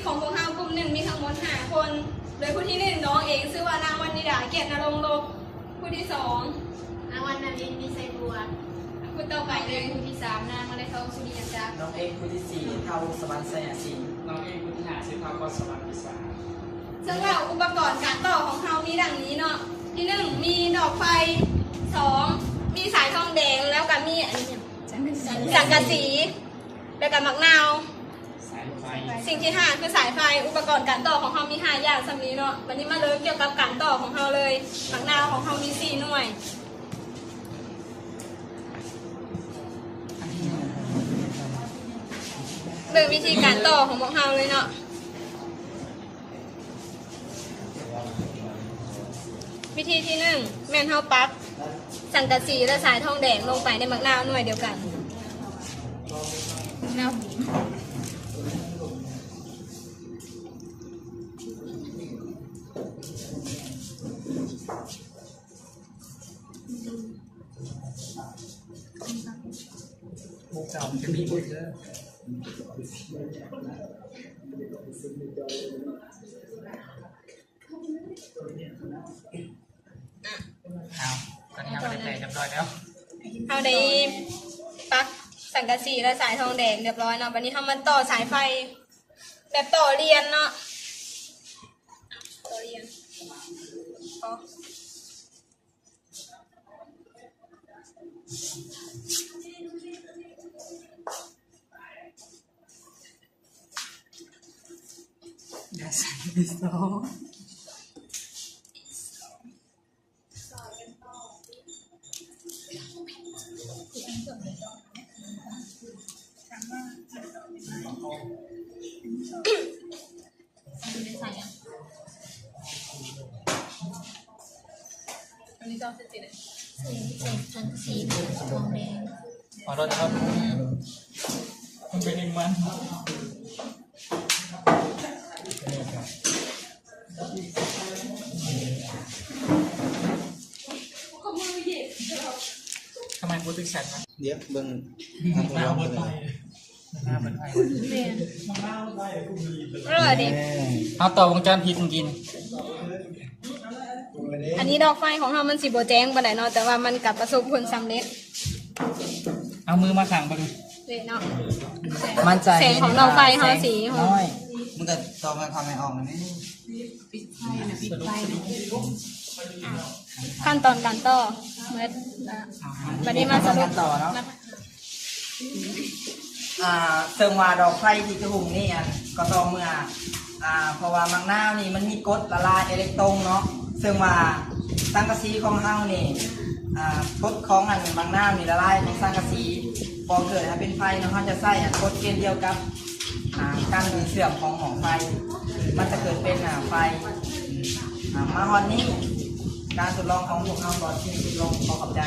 ຂອງພວກເຮົາກຸ່ມໜຶ່ງມີທັງໝົດຫ້າຄົນ ໂດຍຜູ້ທີໜຶ່ງ ນ້ອງເອງ ຊື່ວ່ານາງວັນນິດາ ກຽດນະລົງລົບ, ຜູ້ທີສອງ ນາງວັນນະວິນ ມີໄຊບົວ, ຜູ້ຕໍ່ໄປເລີຍ ຜູ້ທີສາມ ນາງວະໄລທອງ ສຸລິຍະຈັກ, ນ້ອງເອງຜູ້ທີສີ່ ທ້າວວົງສະຫວັນ ໄຊຍະສິງ, ນ້ອງເອງຜູ້ທີຫ້າ ຊື່ທ້າວກອດສະຫວັນ ພິສາ. ເຊິ່ງວ່າອຸປະກອນການຕໍ່ຂອງເຮົາມີດັ່ງນີ້ເນາະ, ທີໜຶ່ງ ມີດອກໄຟ, ສອງ ມີສາຍທອງແດງ, ແລ້ວກໍມີອັນນີ້ ສັງກະສີ ແລ້ວກໍໝາກນາວ. ສາຍໄຟ. ສິ່ງທີຫ້າ ຄືສາຍໄຟ. ອຸປະກອນການຕໍ່ຂອງເຮົາມີຫ້າຢ່າງສ່ຳນີ້ເນາະ. ບັດນີ້ມາເລີ່ມກ່ຽວກັບການຕໍ່ຂອງເຮົາເລີຍ. ໝາກນາວຂອງເຮົາມີສີ່ໜ່ວຍ. ເບິ່ງວິທີການຕໍ່ຂອງພວກເຮົາເລີຍເນາະ. ວິທີທີໜຶ່ງ ແມ່ນເຮົາປັກສັງກະສີ ແລະ ສາຍທອງແດງລົງໄປໃນໝາກນາວໜ່ວຍດຽວກັນ. ອ້າວ ຕອນນີ້ເຮົາກໍໄດ້ແປຮຽບຮ້ອຍແລ້ວ. ເຮົາໄດ້ປັກສັງກະສີ ແລະ ສາຍທອງແດງຮຽບຮ້ອຍເນາະ. ບັດນີ້ເຮົາມາຕໍ່ສາຍໄຟແບບຕໍ່ລຽນເນາະ. ຕໍ່ລຽນ. ທຳໄມບໍ່ຖືກສັດວະ? ດຽວເບິ່ງ ໜ້າເປີດໄຟ ໜ້າເປີດໄຟ. ເຮົາຕໍ່ວົງຈອນປິດເມື່ອກີ້ນີ້. ອັນນີ້ດອກໄຟຂອງເຮົາມັນຊິບໍ່ແຈ້ງປານໃດເນາະ, ແຕ່ວ່າມັນກໍປະສົບຜົນສຳເລັດ. ເອົາມືມາຂ້າງເບິ່ງ. ເດ້ເນາະ. ມັນຈະ ແສງຂອງດອກໄຟເຮົາຊິ ເຫັນ ເຫັນ ນ້ອຍ. ມັນກໍຕໍ່ໄປຄວາມໄໝ້ອອກມັນນີ້. ຂັ້ນຕອນການຕໍ່ໝົດລະ. ບັດນີ້ມາສະຫຼຸບ ຂັ້ນຕອນການຕໍ່ເນາະ. ອ່າ ເຊິ່ງວ່າດອກໄຟທີ່ຈະຫຸງນີ້ ອັນ ກໍຕໍ່ເມື່ອ ອ່າ ເພາະວ່າໝາກນາວນີ້ມັນມີກົດລະລາຍເອເລັກໂຕຣນເນາະ, ເຊິ່ງວ່າສັງກະສີຂອງເຮົານີ້ ອ່າ ກົດຂອງອັນໝາກນາວນີ້ລະລາຍຂອງສັງກະສີບໍ່ເກີດໃຫ້ເປັນໄຟເນາະ, ເຮົາຈະໃຊ້ອັນກົດເກນດຽວກັບ ອ່າ ການດູດເຊື່ອມຂອງໝໍ້ໄຟ ມັນຈະເກີດເປັນ ອ່າ ໄຟ. ອ່າ ມາຮອດນີ້ ການທົດລອງຂອງພວກເຮົາກໍສິ້ນສຸດລົງ. ຂໍຂອບໃຈ.